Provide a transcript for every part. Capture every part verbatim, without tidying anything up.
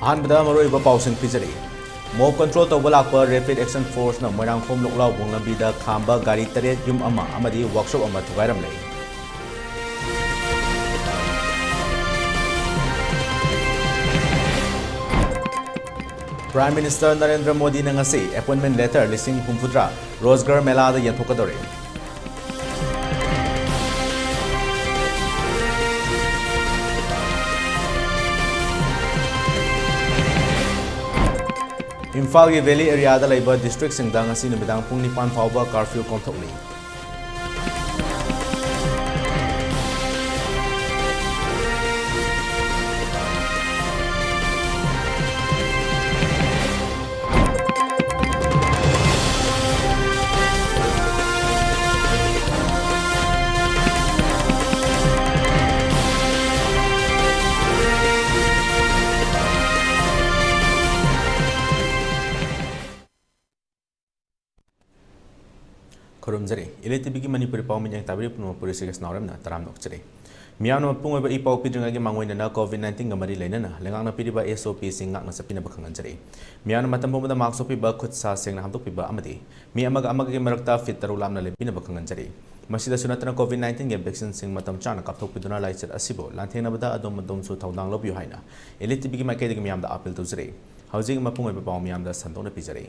ꯑꯍꯥꯟꯕꯗ ꯃꯔꯨꯑꯣꯏꯕ ꯄꯥꯎꯁꯤꯡ ꯄꯤꯖꯔꯤ꯫ ꯃꯣꯞ ꯀꯟꯇ꯭ꯔꯣꯜ ꯇꯧꯕ ꯂꯥꯛꯄ ꯔꯦꯄꯤꯗ ꯑꯦꯛꯁꯟ ꯐꯣꯔꯁꯅ ꯃꯣꯏꯔꯥꯡꯈꯣꯝ ꯂꯣꯛꯂꯥꯎꯕꯨꯡ ꯂꯝꯕꯤꯗ ꯈꯥꯝꯕ ꯒꯥꯔꯤ ꯇꯔꯦꯠ, ꯌꯨꯝ ꯑꯃ ꯑꯃꯗꯤ ꯋꯥꯔꯛꯁꯣꯞ ꯑꯃ ꯊꯨꯒꯥꯏꯔꯝꯂꯦ꯫ ꯄ꯭ꯔꯥꯏꯝ ꯃꯤꯅꯤꯁꯇꯔ ꯅꯔꯦꯟꯗ꯭ꯔ ꯃꯣꯗꯤꯅ ꯉꯁꯤ ꯑꯦꯄꯣꯏꯟꯃꯦꯟ ꯂꯦꯇꯔ ꯂꯤꯁꯤꯡ ꯍꯨꯝꯐꯨꯇꯔꯥ ꯔꯣꯖꯒꯔ ꯃꯦꯂꯥꯗ ꯌꯦꯟꯊꯣꯛꯀꯗꯧꯔꯤ꯫ ꯏꯝꯐꯥꯜꯒꯤ ꯚꯦꯂꯤ ꯑꯦꯔꯤꯌꯥꯗ ꯂꯩꯕ ꯗꯤꯁꯇ꯭ꯔꯤꯛꯁꯤꯡꯗ ꯉꯁꯤ ꯅꯨꯃꯤꯗꯥꯡ ꯄꯨꯡ ꯅꯤꯄꯥꯟ ꯐꯥꯎꯕ ꯀꯥꯔꯐ꯭ꯌꯨ ꯀꯣꯝꯊꯣꯛꯂꯤ꯫ ꯈꯨꯔꯨꯝꯖꯔꯤ꯫ ꯏꯂꯤꯠ ꯇꯤꯚꯤꯒꯤ ꯃꯅꯤꯄꯨꯔꯤ ꯄꯥꯎ ꯃꯤꯠꯌꯦꯡ ꯇꯥꯕꯤꯔꯤꯕ ꯄꯨꯝꯅꯃꯛꯄꯨ ꯔꯤꯁꯤꯀꯦꯁ ꯅꯥꯎꯔꯦꯝꯅ ꯇꯔꯥꯝꯅ ꯑꯣꯛꯆꯔꯤ꯫ ꯃꯤꯌꯥꯝꯅ ꯃꯄꯨꯡ ꯑꯣꯏꯕ ꯏ ꯄꯥꯎ ꯄꯤꯗ꯭ꯔꯤꯉꯩꯒꯤ ꯃꯥꯡꯑꯣꯏꯅꯅ ꯀꯣꯚꯤꯗ ꯅꯥꯏꯟꯇꯤꯟꯒ ꯃꯔꯤ ꯂꯩꯅꯅ ꯂꯩꯉꯥꯛꯅ ꯄꯤꯔꯤꯕ ꯑꯦꯁ ꯑꯣ ꯄꯤꯁꯤꯡ ꯉꯥꯛꯅ ꯆꯠꯄꯤꯅꯕ ꯈꯪꯍꯟꯖꯔꯤ꯫ ꯃꯤꯌꯥꯝꯅ ꯃꯇꯝ ꯄꯨꯝꯕꯗ ꯃꯥꯛꯁ ꯎꯞꯄꯤꯕ, ꯈꯨꯠ ꯁꯥ ꯁꯦꯡꯅ ꯍꯥꯝꯗꯣꯛꯄꯤꯕ ꯑꯃꯗꯤ ꯃꯤ ꯑꯃꯒ ꯑꯃꯒꯒꯤ ꯃꯔꯛꯇ ꯐꯤꯠ ꯇꯔꯨꯛ ꯂꯥꯞꯅ ꯂꯦꯞꯄꯤꯅꯕ ꯈꯪꯍꯟꯖꯔꯤ꯫ ꯃꯁꯤꯗꯁꯨ ꯅꯠꯇꯅ ꯀꯣꯚꯤꯗ ꯅꯥꯏꯟꯇꯤꯟꯒꯤ ꯚꯦꯛꯁꯤꯟꯁꯤꯡ ꯃꯇꯝ ꯆꯥꯅ ꯀꯥꯞꯊꯣꯛꯄꯤꯗꯨꯅ ꯂꯥꯏꯆꯠ ꯑꯁꯤꯕꯨ ꯂꯥꯟꯊꯦꯡꯅꯕꯗ ꯑꯗꯣꯝ ꯑꯗꯣꯝꯁꯨ ꯊꯧꯗꯥꯡ ꯂꯧꯕꯤꯌꯨ ꯍꯥꯏꯅ ꯏꯂꯤꯠ ꯇꯤꯚꯤꯒꯤ ꯃꯥꯏꯀꯩꯗꯒꯤ ꯃꯤꯌꯥꯝꯗ ꯑꯄꯤꯜ ꯇꯧꯖꯔꯤ꯫ ꯍꯧꯖꯤꯛ ꯃꯄꯨꯡ ꯑꯣꯏꯕ ꯄꯥꯎ ꯃꯤꯌꯥꯝꯗ ꯁꯟꯗꯣꯛꯅ ꯄꯤꯖꯔꯤ꯫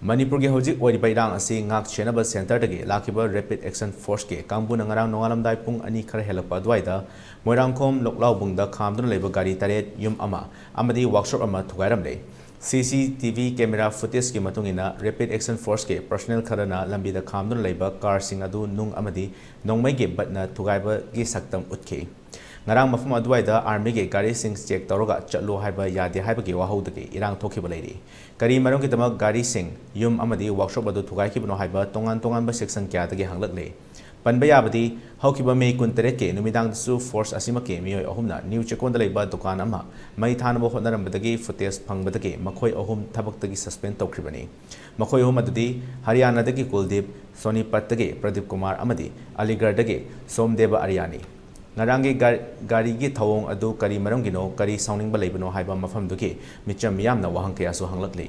ꯃꯅꯤꯄꯨꯔꯒꯤ ꯍꯧꯖꯤꯛ ꯑꯣꯏꯔꯤꯕ ꯏꯔꯥꯡ ꯑꯁꯤ ꯉꯥꯛ ꯁꯦꯟꯅꯕ ꯁꯦꯟꯇꯔꯗꯒꯤ ꯂꯥꯛꯈꯤꯕ ꯔꯦꯄꯤꯗ ꯑꯦꯛꯁꯟ ꯐꯣꯔꯁꯀꯤ ꯀꯥꯡꯕꯨꯅ ꯉꯔꯥꯡ ꯅꯣꯡꯉꯥꯜꯂꯝꯗꯥꯏ ꯄꯨꯡ ꯑꯅꯤ ꯈꯔ ꯍꯦꯜꯂꯛꯄ ꯑꯗꯨꯋꯥꯏꯗ ꯃꯣꯏꯔꯥꯡꯈꯣꯝ ꯂꯣꯛꯂꯥꯎꯕꯨꯡꯗ ꯈꯥꯝꯗꯨꯅ ꯂꯩꯕ ꯒꯥꯔꯤ ꯇꯔꯦꯠ, ꯌꯨꯝ ꯑꯃ ꯑꯃꯗꯤ ꯋꯥꯔꯛꯁꯣꯞ ꯑꯃ ꯊꯨꯒꯥꯏꯔꯝꯂꯦ꯫ ꯁꯤ ꯁꯤ ꯇꯤ ꯚꯤ ꯀꯦꯃꯦꯔꯥ ꯐꯨꯇꯦꯖꯀꯤ ꯃꯇꯨꯡ ꯏꯟꯅ, ꯔꯦꯄꯤꯗ ꯑꯦꯛꯁꯟ ꯐꯣꯔꯁꯀꯤ ꯄꯔꯁꯅꯦꯜ ꯈꯔꯅ ꯂꯝꯕꯤꯗ ꯈꯥꯝꯗꯨꯅ ꯂꯩꯕ ꯀꯥꯔꯁꯤꯡ ꯑꯗꯨ ꯅꯨꯡ ꯑꯃꯗꯤ ꯅꯣꯡꯃꯩꯒꯤ ꯕꯠꯅ ꯊꯨꯒꯥꯏꯕꯒꯤ ꯁꯛꯇꯝ ꯎꯠꯈꯤ꯫ ꯉꯔꯥꯡ ꯃꯐꯝ ꯑꯗꯨꯋꯥꯏꯗ ꯑꯥꯔꯃꯤꯒꯤ ꯒꯥꯔꯤꯁꯤꯡ ꯆꯦꯛ ꯇꯧꯔꯒ ꯆꯠꯂꯨ ꯍꯥꯏꯕ ꯌꯥꯗꯦ ꯍꯥꯏꯕꯒꯤ ꯋꯥꯍꯧꯗꯒꯤ ꯏꯔꯥꯡ ꯊꯣꯛꯈꯤꯕ ꯂꯩꯔꯤ꯫ ꯀꯔꯤ ꯃꯔꯝꯒꯤꯗꯃꯛ ꯒꯥꯔꯤꯁꯤꯡ, ꯌꯨꯝ ꯑꯃꯗꯤ ꯋꯥꯔꯛꯁꯣꯞ ꯑꯗꯨ ꯊꯨꯒꯥꯏꯈꯤꯕꯅꯣ ꯍꯥꯏꯕ ꯇꯣꯉꯥꯟ ꯇꯣꯉꯥꯟꯕ ꯁꯦꯛꯁꯟ ꯀꯌꯥꯗꯒꯤ ꯍꯪꯂꯛꯂꯦ꯫ ꯄꯟꯕ ꯌꯥꯕꯗꯤ, ꯍꯧꯈꯤꯕ ꯃꯦ ꯀꯨꯟꯇꯔꯦꯠꯀꯤ ꯅꯨꯃꯤꯗꯥꯡꯗꯁꯨ ꯐꯣꯔꯁ ꯑꯁꯤꯃꯛꯀꯤ ꯃꯤꯑꯣꯏ ꯑꯍꯨꯝꯅ ꯅ꯭ꯌꯨ ꯆꯦꯛꯀꯣꯟꯗ ꯂꯩꯕ ꯗꯨꯀꯥꯟ ꯑꯃ ꯃꯩ ꯊꯥꯅꯕ ꯍꯣꯠꯅꯔꯝꯕꯗꯒꯤ ꯐꯨꯇꯦꯖ ꯐꯪꯕꯗꯒꯤ ꯃꯈꯣꯏ ꯑꯍꯨꯝ ꯊꯕꯛꯇꯒꯤ ꯁꯁꯄꯦꯟ ꯇꯧꯈ꯭ꯔꯤꯕꯅꯤ꯫ ꯃꯈꯣꯏ ꯑꯍꯨꯝ ꯑꯗꯨꯗꯤ ꯍꯔꯤꯌꯥꯅꯥꯗꯒꯤ ꯀꯨꯜꯗꯤꯞ, ꯁꯣꯅꯤꯄꯠꯇꯒꯤ ꯄ꯭ꯔꯗꯤꯞ ꯀꯨꯃꯥꯔ ꯑꯃꯗꯤ ꯑꯂꯤꯒꯔꯗꯒꯤ ꯁꯣꯝꯗꯦꯕ ꯑꯔꯤꯌꯥꯅꯤ꯫ ꯉꯔꯥꯡꯒꯤ ꯒꯥ-, ꯒꯥꯔꯤꯒꯤ ꯊꯧꯑꯣꯡ ꯑꯗꯨ ꯀꯔꯤ ꯃꯔꯝꯒꯤꯅꯣ, ꯀꯔꯤ ꯁꯥꯎꯅꯤꯡꯕ ꯂꯩꯕꯅꯣ ꯍꯥꯏꯕ ꯃꯐꯝꯗꯨꯒꯤ ꯃꯤꯆꯝ ꯃꯤꯌꯥꯝꯅ ꯋꯥꯍꯪ ꯀꯌꯥꯁꯨ ꯍꯪꯂꯛꯂꯤ꯫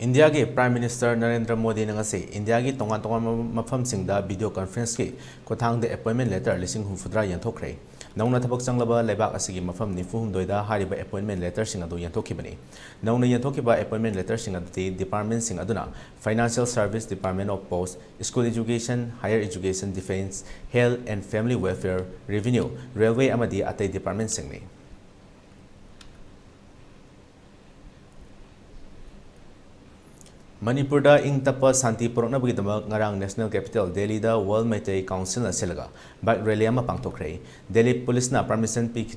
ꯏꯟꯗꯤꯌꯥꯒꯤ Prime Minister ꯅꯔꯦꯟꯗ꯭ꯔ ꯃꯣꯗꯤꯅ ꯉꯁꯤ ꯏꯟꯗꯤꯌꯥꯒꯤ ꯇꯣꯉꯥꯟ ꯇꯣꯉꯥꯟꯕ ꯃꯐꯝꯁꯤꯡꯗ video conferenceꯀꯤ ꯈꯨꯠꯊꯥꯡꯗ appointment letter ꯂꯤꯁꯤꯡ ꯍꯨꯝꯐꯨꯇꯔꯥ ꯌꯦꯟꯊꯣꯛꯈ꯭ꯔꯦ꯫ ꯅꯧꯅ ꯊꯕꯛ ꯆꯪꯂꯕ ꯂꯩꯕꯥꯛ ꯑꯁꯤꯒꯤ ꯃꯐꯝ ꯅꯤꯐꯨ ꯍꯨꯝꯗꯣꯏꯗ ꯍꯥꯏꯔꯤꯕ appointment letterꯁꯤꯡ ꯑꯗꯨ ꯌꯦꯟꯊꯣꯛꯈꯤꯕꯅꯤ꯫ ꯅꯧꯅ ꯌꯦꯟꯊꯣꯛꯈꯤꯕ appointment letterꯁꯤꯡ ꯑꯗꯨꯗꯤ departmentꯁꯤꯡ ꯑꯗꯨꯅ Financial Service, Department of Post, School Education, Higher Education, Defence, Health and Family Welfare, Revenue, Railway ꯑꯃꯗꯤ ꯑꯇꯩ departmentꯁꯤꯡꯅꯤ꯫ ꯃꯅꯤꯄꯨꯔꯗ ꯏꯪ ꯇꯞꯄ ꯁꯥꯟꯇꯤ ꯄꯨꯔꯛꯅꯕꯒꯤꯗꯃꯛ ꯉꯔꯥꯡ National Capital ꯗꯦꯜꯂꯤꯗ World ꯃꯩꯇꯩ Councilꯅ ꯁꯤꯜꯂꯒ bike rally ꯑꯃ ꯄꯥꯡꯊꯣꯛꯈ꯭ꯔꯦ꯫ ꯗꯦꯜꯂꯤ ꯄꯨꯂꯤꯁꯅ permission ꯄꯤꯈꯤ-,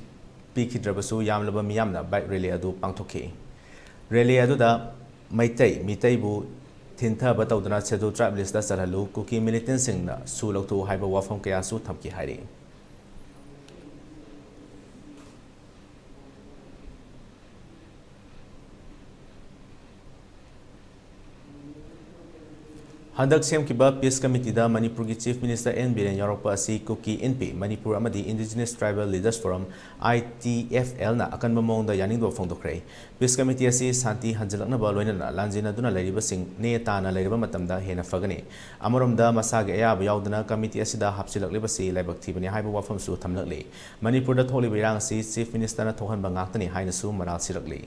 ꯄꯤꯈꯤꯗ꯭ꯔꯕꯁꯨ ꯌꯥꯝꯂꯕ ꯃꯤꯌꯥꯝꯅ bike rally ꯑꯗꯨ ꯄꯥꯡꯊꯣꯛꯈꯤ꯫ Rally ꯑꯗꯨꯗ ꯃꯩꯇꯩ ꯃꯤꯇꯩꯕꯨ ꯊꯤꯟꯊꯕ ꯇꯧꯗꯨꯅ Scheduled Tribe listꯇ ꯆꯜꯍꯜꯂꯨ, ꯀꯨꯀꯤ militantꯁꯤꯡꯅ ꯁꯨ ꯂꯧꯊꯣꯛꯎ ꯍꯥꯏꯕ ꯋꯥꯐꯝ ꯀꯌꯥꯁꯨ ꯊꯝꯈꯤ ꯍꯥꯏꯔꯤ꯫ ꯍꯟꯗꯛ ꯁꯦꯝꯈꯤꯕ Peace Committeeꯗ ꯃꯅꯤꯄꯨꯔꯒꯤ Chief Minister ꯑꯦꯟ ꯕꯤꯔꯦꯟ ꯌꯥꯎꯔꯛꯄ ꯑꯁꯤ ꯀꯨꯀꯤ ꯏꯟꯄꯤ, ꯃꯅꯤꯄꯨꯔ ꯑꯃꯗꯤ Indigenous Tribal Leaders Forum, I T F Lꯅ ꯑꯀꯟꯕ ꯃꯑꯣꯡꯗ ꯌꯥꯅꯤꯡꯗꯕ ꯐꯣꯡꯗꯣꯛꯈ꯭ꯔꯦ꯫ Peace Committee ꯑꯁꯤ ꯁꯥꯟꯇꯤ ꯍꯟꯖꯤꯜꯂꯛꯅꯕ ꯂꯣꯏꯅꯅ ꯂꯥꯟꯖꯦꯟꯅꯗꯨꯅ ꯂꯩꯔꯤꯕꯁꯤꯡ ꯅꯦ ꯇꯥꯅ ꯂꯩꯔꯕ ꯃꯇꯝꯗ ꯍꯦꯟꯅ ꯐꯒꯅꯤ꯫ ꯑꯃꯔꯣꯝꯗ ꯃꯁꯥꯒꯤ ꯑꯌꯥꯕ ꯌꯥꯎꯗꯅ committee ꯑꯁꯤꯗ ꯍꯥꯞꯆꯤꯜꯂꯛꯂꯤꯕꯁꯤ ꯂꯥꯏꯕꯛ ꯊꯤꯕꯅꯤ ꯍꯥꯏꯕ ꯋꯥꯐꯝꯁꯨ ꯊꯝꯂꯛꯂꯤ꯫ ꯃꯅꯤꯄꯨꯔꯗ ꯊꯣꯛꯂꯤꯕ ꯏꯔꯥꯡ ꯑꯁꯤ Chief Ministerꯅ ꯊꯣꯛꯍꯟꯕ ꯉꯥꯛꯇꯅꯤ ꯍꯥꯏꯅꯁꯨ ꯃꯔꯥꯜ ꯁꯤꯔꯛꯂꯤ꯫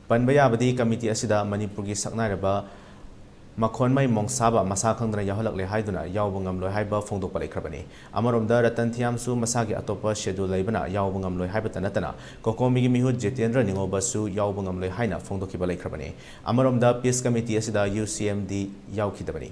ꯄꯟꯕ ꯌꯥꯕꯗꯤ, committee ꯑꯁꯤꯗ ꯃꯅꯤꯄꯨꯔꯒꯤ ꯁꯛꯅꯥꯏꯔꯕ ꯃꯈꯣꯟꯃꯩ ꯃꯣꯡꯁꯥꯕ ꯃꯁꯥ ꯈꯪꯗꯅ ꯌꯥꯎꯍꯜꯂꯛꯂꯦ ꯍꯥꯏꯗꯨꯅ ꯌꯥꯎꯕ ꯉꯝꯂꯣꯏ ꯍꯥꯏꯕ ꯐꯣꯡꯗꯣꯛꯄ ꯂꯩꯈ꯭ꯔꯕꯅꯤ꯫ ꯑꯃꯔꯣꯝꯗ, ꯔꯇꯟ ꯊꯤꯌꯥꯝꯁꯨ ꯃꯁꯥꯒꯤ ꯑꯇꯣꯞꯄ schedule ꯂꯩꯕꯅ ꯌꯥꯎꯕ ꯉꯝꯂꯣꯏ ꯍꯥꯏꯕꯇ ꯅꯠꯇꯅ, ꯀꯣꯀꯣꯃꯤꯒꯤ ꯃꯤꯍꯨꯠ ꯖꯤꯇꯦꯟꯗ꯭ꯔ ꯅꯤꯉꯣꯕꯁꯨ ꯌꯥꯎꯕ ꯉꯝꯂꯣꯏ ꯍꯥꯏꯅ ꯐꯣꯡꯗꯣꯛꯈꯤꯕ ꯂꯩꯈ꯭ꯔꯕꯅꯤ꯫ ꯑꯃꯔꯣꯝꯗ, Peace Committee ꯑꯁꯤꯗ U C M D ꯌꯥꯎꯈꯤꯗꯕꯅꯤ꯫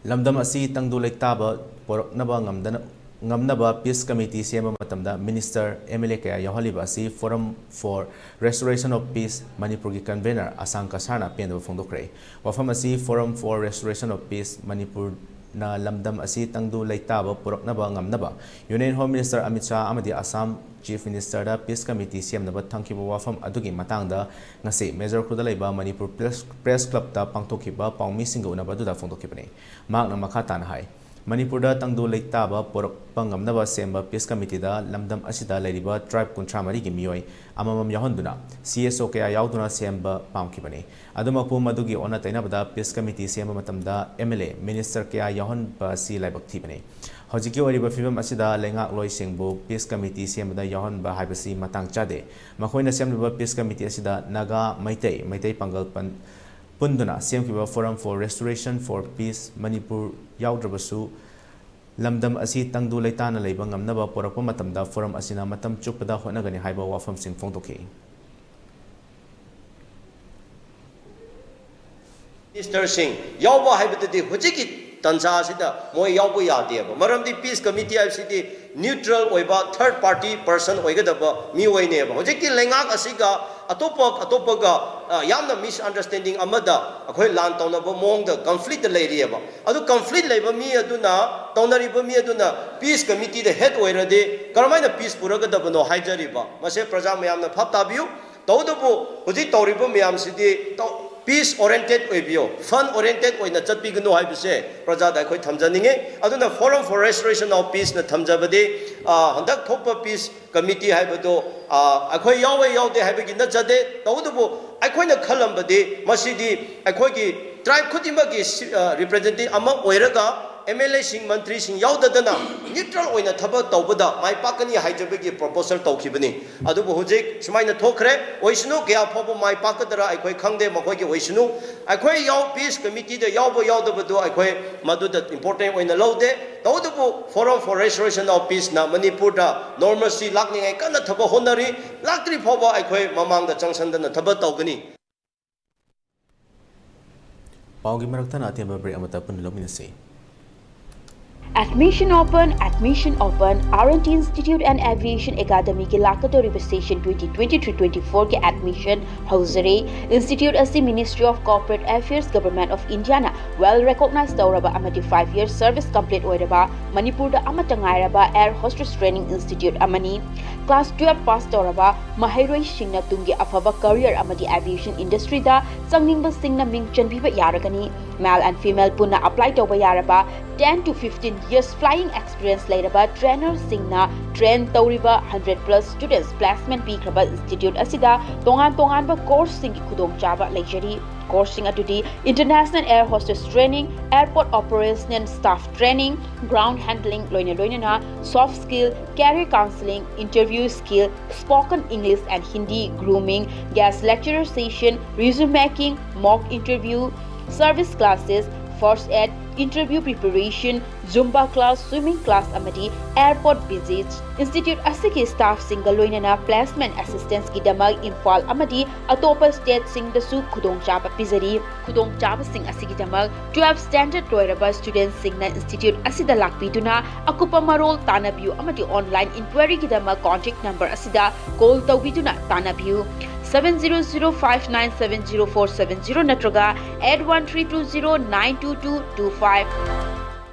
ꯂꯝꯗꯝ ꯑꯁꯤ ꯇꯪꯗꯨ ꯂꯩꯇꯥꯕ ꯄꯣꯔꯛꯅꯕ ꯉꯝꯗꯅ, ꯉꯝꯅꯕ Peace Committee ꯁꯦꯝꯕ ꯃꯇꯝꯗ Minister, M L A ꯀꯌꯥ ꯌꯥꯎꯍꯜꯂꯤꯕ ꯑꯁꯤ Forum for Restoration of Peace ꯃꯅꯤꯄꯨꯔꯒꯤ convener ꯑꯁꯥꯡ ꯀꯁꯥꯔꯅ ꯄꯦꯟꯗꯕ ꯐꯣꯡꯗꯣꯛꯈ꯭ꯔꯦ꯫ ꯋꯥꯐꯝ ꯑꯁꯤ Forum for Restoration of Peace ꯃꯅꯤꯄꯨꯔꯅ ꯂꯝꯗꯝ ꯑꯁꯤ ꯇꯪꯗꯨ ꯂꯩꯇꯥꯕ ꯄꯨꯔꯛꯅꯕ ꯉꯝꯅꯕ Union Home Minister Amit Shah ꯑꯃꯗꯤ ꯑꯁꯥꯝ Chief Ministerꯗ Peace Committee ꯁꯦꯝꯅꯕ ꯊꯝꯈꯤꯕ ꯋꯥꯐꯝ ꯑꯗꯨꯒꯤ ꯃꯇꯥꯡꯗ ꯉꯁꯤ ꯃꯦꯖꯔ ꯈꯨꯜꯗ ꯂꯩꯕ ꯃꯅꯤꯄꯨꯔ Press, Press Clubꯇ ꯄꯥꯡꯊꯣꯛꯈꯤꯕ ꯄꯥꯎꯃꯤꯁꯤꯡꯒ ꯎꯅꯕ ꯑꯗꯨꯗ ꯐꯣꯡꯗꯣꯛꯈꯤꯕꯅꯤ꯫ ꯃꯍꯥꯛꯅ ꯃꯈꯥ ꯇꯥꯅ ꯍꯥꯏ, ꯃꯅꯤꯄꯨꯔꯗ ꯇꯪꯗꯨ ꯂꯩꯇꯥꯕ ꯄꯨꯔꯛꯄ ꯉꯝꯅꯕ ꯁꯦꯝꯕ Peace Committeeꯗ ꯂꯝꯗꯝ ꯑꯁꯤꯗ ꯂꯩꯔꯤꯕ tribe ꯀꯨꯟꯊ꯭ꯔꯥ ꯃꯔꯤꯒꯤ ꯃꯤꯑꯣꯏ ꯑꯃꯃꯝ ꯌꯥꯎꯍꯟꯗꯨꯅ C S O ꯀꯌꯥ ꯌꯥꯎꯗꯨꯅ ꯁꯦꯝꯕ ꯄꯥꯝꯈꯤꯕꯅꯤ꯫ ꯑꯗꯨꯃꯛꯄꯨ ꯃꯗꯨꯒꯤ ꯑꯣꯟꯅ ꯇꯩꯅꯕꯗ Peace Committee ꯁꯦꯝꯕ ꯃꯇꯝꯗ M L A, Minister ꯀꯌꯥ ꯌꯥꯎꯍꯟꯕ ꯑꯁꯤ ꯂꯥꯏꯕꯛ ꯊꯤꯕꯅꯤ꯫ ꯍꯧꯖꯤꯛꯀꯤ ꯑꯣꯏꯔꯤꯕ ꯐꯤꯕꯝ ꯑꯁꯤꯗ ꯂꯩꯉꯥꯛꯂꯣꯏꯁꯤꯡꯕꯨ Peace Committee ꯁꯦꯝꯕꯗ ꯌꯥꯎꯍꯟꯕ ꯍꯥꯏꯕꯁꯤ ꯃꯇꯥꯡ ꯆꯥꯗꯦ꯫ ꯃꯈꯣꯏꯅ ꯁꯦꯝꯂꯤꯕ Peace Committee ꯑꯁꯤꯗ ꯅꯥꯒꯥ, ꯃꯩꯇꯩ, ꯃꯩꯇꯩ ꯄꯥꯡꯒꯜ ꯄꯟ-, ꯄꯨꯟꯗꯨꯅ ꯁꯦꯝꯈꯤꯕ Forum for Restoration for Peace Manipur ꯌꯥꯎꯗ꯭ꯔꯕꯁꯨ, ꯂꯝꯗꯝ ꯑꯁꯤ ꯇꯪꯗꯨ ꯂꯩꯇꯥꯅ ꯂꯩꯕ ꯉꯝꯅꯕ ꯄꯨꯔꯛꯄ ꯃꯇꯝꯗ Forum ꯑꯁꯤꯅ ꯃꯇꯝ ꯆꯨꯞꯄꯗ ꯍꯣꯠꯅꯒꯅꯤ ꯍꯥꯏꯕ ꯋꯥꯐꯝꯁꯤꯡ ꯐꯣꯡꯗꯣꯛꯈꯤ꯫ Ministerꯁꯤꯡ ꯌꯥꯎꯕ ꯍꯥꯏꯕꯗꯨꯗꯤ ꯍꯧꯖꯤꯛꯀꯤ ꯇꯟꯖꯥ ꯑꯁꯤꯗ ꯃꯣꯏ ꯌꯥꯎꯕ ꯌꯥꯗꯦꯕ꯫ ꯃꯔꯝꯗꯤ peace committee ꯍꯥꯏꯕꯁꯤꯗꯤ neutral ꯑꯣꯏꯕ third party person ꯑꯣꯏꯒꯗꯕ ꯃꯤꯑꯣꯏꯅꯦꯕ꯫ ꯍꯧꯖꯤꯛꯇꯤ ꯂꯩꯉꯥꯛ ꯑꯁꯤꯒ ꯑꯇꯣꯞꯄ ꯑꯇꯣꯞꯄꯒ, ꯑ, ꯌꯥꯝꯅ misunderstanding ꯑꯃꯗ ꯑꯩꯈꯣꯏ ꯂꯥꯟ ꯇꯧꯅꯕ ꯃꯑꯣꯡꯗ conflict ꯂꯩꯔꯤꯑꯕ꯫ ꯑꯗꯨ conflict ꯂꯩꯕ ꯃꯤ ꯑꯗꯨꯅ, ꯇꯧꯅꯔꯤꯕ ꯃꯤ ꯑꯗꯨꯅ peace committee ꯗ head ꯑꯣꯏꯔꯗꯤ ꯀꯔꯝꯍꯥꯏꯅ peace ꯄꯨꯔꯛꯀꯗꯕꯅꯣ ꯍꯥꯏꯖꯔꯤꯕ꯫ ꯃꯁꯦ ꯄ꯭ꯔꯖꯥ ꯃꯌꯥꯝꯅ ꯚꯥꯞ ꯇꯥꯕꯤꯌꯨ꯫ ꯇꯧꯕꯇꯕꯨ ꯍꯧꯖꯤꯛ ꯇꯧꯔꯤꯕ ꯃꯌꯥꯝꯁꯤꯗꯤ ꯇꯧ-, peace oriented ꯑꯣꯏꯕꯤꯌꯣ, fun oriented ꯑꯣꯏꯅ ꯆꯠꯄꯤꯒꯅꯨ ꯍꯥꯏꯕꯁꯦ ꯄ꯭ꯔꯖꯥꯗ ꯑꯩꯈꯣꯏ ꯊꯝꯖꯅꯤꯡꯉꯤ꯫ ꯑꯗꯨꯅ Forum for Restoration of Peace ꯅ ꯊꯝꯖꯕꯗꯤ, ꯑ, ꯍꯟꯗꯛ ꯊꯣꯛꯄ peace committee ꯍꯥꯏꯕꯗꯣ, ꯑ, ꯑꯩꯈꯣꯏ ꯌꯥꯎꯋꯦ ꯌꯥꯎꯗꯦ ꯍꯥꯏꯕꯒꯤ ꯅꯠꯆꯗꯦ꯫ ꯇꯧꯕꯇꯕꯨ ꯑꯩꯈꯣꯏꯅ ꯈꯜꯂꯝꯕꯗꯤ ꯃꯁꯤꯗꯤ ꯑꯩꯈꯣꯏꯒꯤ tribe ꯈꯨꯗꯤꯡꯃꯛꯀꯤ ꯁꯤ-, ꯑ, representative ꯑꯃ ꯑꯣꯏꯔꯒ M L A ꯁꯤꯡ, ꯃꯟꯇ꯭ꯔꯤꯁꯤꯡ ꯌꯥꯎꯗꯗꯅ neutral ꯑꯣꯏꯅ ꯊꯕꯛ ꯇꯧꯕꯗ ꯃꯥꯏ ꯄꯥꯛꯀꯅꯤ ꯍꯥꯏꯖꯕꯒꯤ proposal ꯇꯧꯈꯤꯕꯅꯤ꯫ ꯑꯗꯨꯕꯨ ꯍꯧꯖꯤꯛ ꯁꯨꯃꯥꯏꯅ ꯊꯣꯛꯈ꯭ꯔꯦ꯫ ꯑꯣꯏꯁꯅꯨ, ꯀꯌꯥ ꯐꯥꯎꯕ ꯃꯥꯏ ꯄꯥꯛꯀꯗ꯭ꯔꯥ ꯑꯩꯈꯣꯏ ꯈꯪꯗꯦ, ꯃꯈꯣꯏꯒꯤ ꯑꯣꯏꯁꯅꯨ꯫ ꯑꯩꯈꯣꯏ ꯌꯥꯎ-, peace committee ꯗ ꯌꯥꯎꯕ ꯌꯥꯎꯗꯕꯗꯨ ꯑꯩꯈꯣꯏ ꯃꯗꯨꯗ important ꯑꯣꯏꯅ ꯂꯧꯗꯦ꯫ ꯇꯧꯕꯇꯕꯨ Forum for Restoration of Peace ꯅ ꯃꯅꯤꯄꯨꯔꯗ normalcy ꯂꯥꯛꯅꯤꯡꯉꯥꯏ ꯀꯟꯅ ꯊꯕꯛ ꯍꯣꯠꯅꯔꯤ꯫ ꯂꯥꯛꯇ꯭ꯔꯤ ꯐꯥꯎꯕ ꯑꯩꯈꯣꯏ ꯃꯃꯥꯡꯗ ꯆꯪꯁꯟꯗꯅ ꯊꯕꯛ ꯇꯧꯒꯅꯤ꯫ ꯄꯥꯎꯒꯤ ꯃꯔꯛꯇꯅ ꯑꯇꯦꯟꯕ break ꯑꯃꯠꯇ ꯄꯨꯟꯅ ꯂꯧꯃꯤꯟꯅꯁꯤ꯫ Admission open, admission open. R and T Institute and Aviation Academy ꯒꯤ ꯂꯥꯛꯀꯗꯧꯔꯤꯕ session twenty twenty-three twenty-four ꯒꯤ admission ꯍꯧꯖꯔꯦ꯫ Institute ꯑꯁꯤ Ministry of Corporate Affairs, Government of India ꯅ well recognize ꯇꯧꯔꯕ ꯑꯃꯗꯤ five year service complete ꯑꯣꯏꯔꯕ ꯃꯅꯤꯄꯨꯔꯗ ꯑꯃꯠꯇ ꯉꯥꯏꯔꯕ air hostess training institute ꯑꯃꯅꯤ꯫ Class twelve pass ꯇꯧꯔꯕ ꯃꯍꯩꯔꯣꯏꯁꯤꯡꯅ ꯇꯨꯡꯒꯤ ꯑꯐꯕ career ꯑꯃꯗꯤ aviation industry ꯗ ꯆꯪꯅꯤꯡꯕꯁꯤꯡꯅ ꯃꯤꯡ ꯆꯟꯕꯤꯕ ꯌꯥꯔꯒꯅꯤ꯫ Male and female ꯄꯨꯟꯅ apply ꯇꯧꯕ ꯌꯥꯔꯕ ten to fifteen years flying experience ꯂꯩꯔꯕ trainer ꯁꯤꯡꯅ train ꯇꯧꯔꯤꯕ hundred plus students placement ꯄꯤꯈ꯭ꯔꯕ institute ꯑꯁꯤꯗ ꯇꯣꯉꯥꯟ ꯇꯣꯉꯥꯟꯕ course ꯁꯤꯡꯒꯤ ꯈꯨꯗꯣꯡꯆꯥꯕ ꯂꯩꯖꯔꯤ꯫ Course ꯁꯤꯡ ꯑꯗꯨꯗꯤ International Air Hostess Training, Airport Operational Staff Training, Ground Handling ꯂꯣꯏꯅ ꯂꯣꯏꯅꯅ Soft Skill, Career Counseling, Interview Skill, Spoken English and Hindi, Grooming, Guest Lecturer Session, Resume Making, Mock Interview, Service Classes, first aid, interview preparation, Zumba class, swimming class ꯑꯃꯗꯤ airport visits꯫ Institute ꯑꯁꯤꯒꯤ staffꯁꯤꯡꯒ ꯂꯣꯏꯅꯅ placement assistanceꯒꯤꯗꯃꯛ Imphal ꯑꯃꯗꯤ ꯑꯇꯣꯞꯄ stateꯁꯤꯡꯗꯁꯨ ꯈꯨꯗꯣꯡꯆꯥꯕ ꯄꯤꯖꯔꯤ꯫ ꯈꯨꯗꯣꯡꯆꯥꯕꯁꯤꯡ ꯑꯁꯤꯒꯤꯗꯃꯛ twelve standard ꯂꯣꯏꯔꯕ studentꯁꯤꯡꯅ institute ꯑꯁꯤꯗ ꯂꯥꯛꯄꯤꯗꯨꯅ ꯑꯀꯨꯞꯄ ꯃꯔꯣꯜ ꯇꯥꯟꯅꯕꯤꯌꯨ ꯑꯃꯗꯤ online inquiryꯒꯤꯗꯃꯛ contact number ꯑꯁꯤꯗ call ꯇꯧꯕꯤꯗꯨꯅ ꯇꯥꯟꯅꯕꯤꯌꯨ꯫ Seven zero zero five nine seven zero four seven zero ꯅꯠꯇ꯭ꯔꯒ eight one three two zero nine two two two five꯫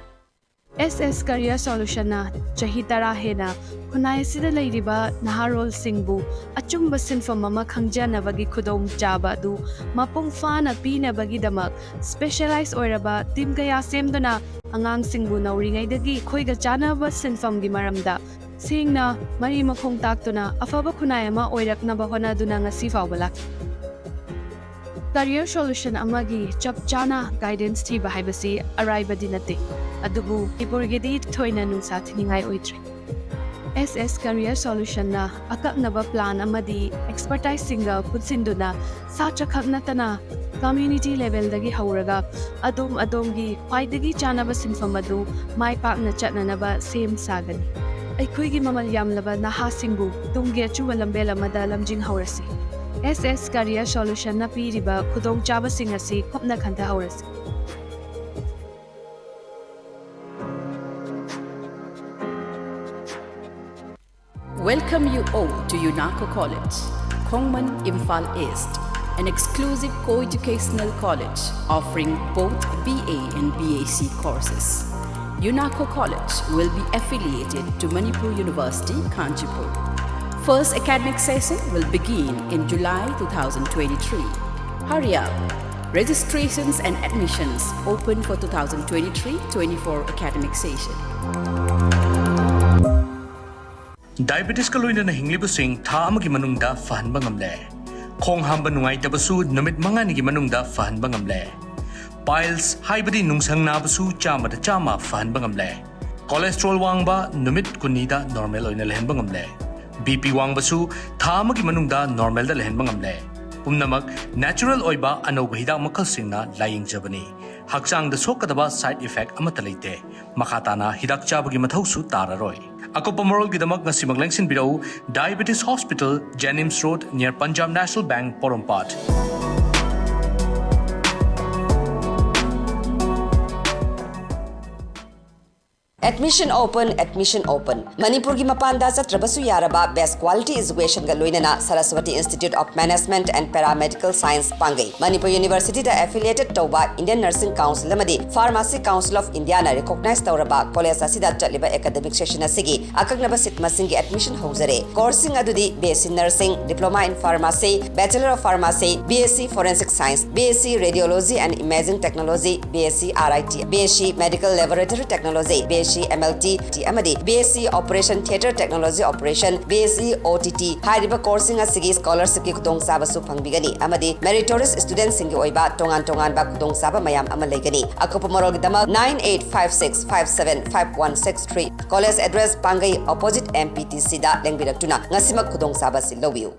S S Career Solutionꯅ ꯆꯍꯤ ꯇꯔꯥ ꯍꯦꯟꯅ ꯈꯨꯟꯅꯥꯏ ꯑꯁꯤꯗ ꯂꯩꯔꯤꯕ ꯅꯍꯥꯔꯣꯜꯁꯤꯡꯕꯨ ꯑꯆꯨꯝꯕ ꯁꯤꯟꯐꯝ ꯑꯃ ꯈꯪꯖꯅꯕꯒꯤ ꯈꯨꯗꯣꯡꯆꯥꯕ ꯑꯗꯨ ꯃꯄꯨꯡ ꯐꯥꯅ ꯄꯤꯅꯕꯒꯤꯗꯃꯛ specialize ꯑꯣꯏꯔꯕ team ꯀꯌꯥ ꯁꯦꯝꯗꯨꯅ ꯑꯉꯥꯡꯁꯤꯡꯕꯨ ꯅꯧꯔꯤꯉꯩꯗꯒꯤ ꯑꯩꯈꯣꯏꯒ ꯆꯥꯟꯅꯕ ꯁꯤꯟꯐꯝꯒꯤ ꯃꯔꯝꯗ ꯁꯦꯡꯅ ꯃꯔꯤ ꯃꯈꯣꯡ ꯇꯥꯛꯇꯨꯅ ꯑꯐꯕ ꯈꯨꯟꯅꯥꯏ ꯑꯃ ꯑꯣꯏꯔꯛꯅꯕ ꯍꯣꯠꯅꯗꯨꯅ ꯉꯁꯤ ꯐꯥꯎꯕ ꯂꯥꯛꯂꯤ꯫ Career Solution ꯑꯃꯒꯤ ꯆꯞ ꯆꯥꯅ guidance ꯊꯤꯕ ꯍꯥꯏꯕꯁꯤ ꯑꯔꯥꯏꯕꯗꯤ ꯅꯠꯇꯦ, ꯑꯗꯨꯕꯨ ꯃꯅꯤꯄꯨꯔꯒꯤꯗꯤ ꯊꯣꯏꯅ ꯅꯨꯡꯁꯥ ꯊꯤꯅꯤꯡꯉꯥꯏ ꯑꯣꯏꯗ꯭ꯔꯦ꯫ S S Career Solutionꯅ ꯑꯀꯛꯅꯕ plan ꯑꯃꯗꯤ expertiseꯁꯤꯡꯒ ꯄꯨꯟꯁꯤꯟꯗꯨꯅ ꯁꯥꯇ꯭ꯔꯈꯛ ꯅꯠꯇꯅ community levelꯗꯒꯤ ꯍꯧꯔꯒ ꯑꯗꯣꯝ ꯑꯗꯣꯝꯒꯤ ꯈ꯭ꯋꯥꯏꯗꯒꯤ ꯆꯥꯅꯕ ꯁꯤꯟꯐꯝ ꯑꯗꯨ ꯃꯥꯏ ꯄꯥꯛꯅ ꯆꯠꯅꯅꯕ ꯁꯦꯝ ꯁꯥꯒꯅꯤ꯫ ꯑꯩꯈꯣꯏꯒꯤ ꯃꯃꯜ ꯌꯥꯝꯂꯕ ꯅꯍꯥꯁꯤꯡꯕꯨ ꯇꯨꯡꯒꯤ ꯑꯆꯨꯝꯕ ꯂꯝꯕꯦꯜ ꯑꯃꯗ ꯂꯝꯖꯤꯡꯍꯧꯔꯁꯤ꯫ S S Career Solutionꯅ ꯄꯤꯔꯤꯕ ꯈꯨꯗꯣꯡꯆꯥꯕꯁꯤꯡ ꯑꯁꯤ ꯀꯨꯞꯅ ꯈꯟꯊꯍꯧꯔꯁꯤ꯫ Welcome you all to UNACO College, Khongman, Imphal East, an exclusive co-educational college offering both B A and B A C courses. UNACO College will be affiliated to Manipur University, Kanchipur. First academic session will begin in July two thousand twenty-three. Hurry up! Registrations and admissions open for two thousand twenty-three twenty-four academic session. ꯗꯥꯏꯕꯦꯇꯤꯁꯀ ꯂꯣꯏꯅꯅ ꯍꯤꯡꯂꯤꯕꯁꯤꯡ ꯊꯥ ꯑꯃꯒꯤ ꯃꯅꯨꯡꯗ ꯐꯍꯟꯕ ꯉꯝꯂꯦ꯫ ꯈꯣꯡ ꯍꯥꯝꯕ ꯅꯨꯡꯉꯥꯏꯇꯕꯁꯨ ꯅꯨꯃꯤꯠ ꯃꯉꯥꯅꯤꯒꯤ ꯃꯅꯨꯡꯗ ꯐꯍꯟꯕ ꯉꯝꯂꯦ꯫ ꯄꯥꯏꯜꯁ ꯍꯥꯏꯕꯗꯤ ꯅꯨꯡꯁꯪ ꯅꯥꯕꯁꯨ ꯆꯥꯝꯃꯗ ꯆꯥꯝꯃ ꯐꯍꯟꯕ ꯉꯝꯂꯦ꯫ ꯀꯣꯂꯦꯁꯇ꯭ꯔꯣꯜ ꯋꯥꯡꯕ ꯅꯨꯃꯤꯠ ꯀꯨꯟꯅꯤꯗ ꯅꯣꯔꯃꯦꯜ ꯑꯣꯏꯅ ꯂꯩꯍꯟꯕ ꯉꯝꯂꯦ꯫ ꯕꯤ ꯄꯤ ꯋꯥꯡꯕꯁꯨ ꯊꯥ ꯑꯃꯒꯤ ꯃꯅꯨꯡꯗ ꯅꯣꯔꯃꯦꯜꯗ ꯂꯩꯍꯟꯕ ꯉꯝꯂꯦ꯫ ꯄꯨꯝꯅꯃꯛ natural ꯑꯣꯏꯕ ꯑꯅꯧꯕ ꯍꯤꯗꯥꯛ ꯃꯈꯜꯁꯤꯡꯅ ꯂꯥꯌꯦꯡꯖꯕꯅꯤ꯫ ꯍꯛꯆꯥꯡꯗ ꯁꯣꯛꯀꯗꯕ side effect ꯑꯃꯠꯇ ꯂꯩꯇꯦ꯫ ꯃꯈꯥ ꯇꯥꯅ ꯍꯤꯗꯥꯛ ꯆꯥꯕꯒꯤ ꯃꯊꯧꯁꯨ ꯇꯥꯔꯔꯣꯏ꯫ ꯑꯀꯨꯞꯄ ꯃꯔꯣꯜꯒꯤꯗꯃꯛ ꯉꯁꯤꯃꯛ ꯂꯦꯡꯁꯤꯟꯕꯤꯔꯛꯎ, Diabetes Hospital, Jenims Road, near Punjab National Bank, ꯄꯣꯔꯣꯝꯄꯥꯠ꯫ Admission open, admission open. ꯃꯅꯤꯄꯨꯔꯒꯤ ꯃꯄꯥꯟꯗ ꯆꯠꯇ꯭ꯔꯕꯁꯨ ꯌꯥꯔꯕ best quality educationꯒ ꯂꯣꯏꯅꯅ Saraswati Institute of Management and Paramedical Science ꯄꯥꯡꯒꯩ꯫ Manipur Universityꯗ affiliated ꯇꯧꯕ Indian Nursing Council ꯑꯃꯗꯤ Pharmacy Council of Indiaꯅ recognize ꯇꯧꯔꯕ college ꯑꯁꯤꯗ ꯆꯠꯂꯤꯕ academic session ꯑꯁꯤꯒꯤ ꯑꯀꯛꯅꯕ seat ꯃꯁꯤꯡꯒꯤ admission ꯍꯧꯖꯔꯦ꯫ Courseꯁꯤꯡ ꯑꯗꯨꯗꯤ BSc Nursing, Diploma in Pharmacy, Bachelor of Pharmacy, BSc Forensic Science, BSc Radiology and Imaging Technology, BSc RIT, BSc Medical Laboratory Technology, BSc MLT ꯑꯃꯗꯤ BSc Operation Theatre Technology Operation, BSc OTT ꯍꯥꯏꯔꯤꯕ courseꯁꯤꯡ ꯑꯁꯤꯒꯤ scholarshipꯀꯤ ꯈꯨꯗꯣꯡꯆꯥꯕꯁꯨ ꯐꯪꯕꯤꯒꯅꯤ ꯑꯃꯗꯤ meritorious studentꯁꯤꯡꯒꯤ ꯑꯣꯏꯕ ꯇꯣꯉꯥꯟ ꯇꯣꯉꯥꯟꯕ ꯈꯨꯗꯣꯡꯆꯥꯕ ꯃꯌꯥꯝ ꯑꯃ ꯂꯩꯒꯅꯤ꯫ ꯑꯀꯨꯞꯄ ꯃꯔꯣꯜꯒꯤꯗꯃꯛ nine eight five six five seven five one six three꯫ College address ꯄꯥꯡꯒꯩ opposite MPTCꯗ ꯂꯦꯡꯕꯤꯔꯛꯇꯨꯅ ꯉꯁꯤꯃꯛ ꯈꯨꯗꯣꯡꯆꯥꯕ ꯑꯁꯤ ꯂꯧꯕꯤꯌꯨ꯫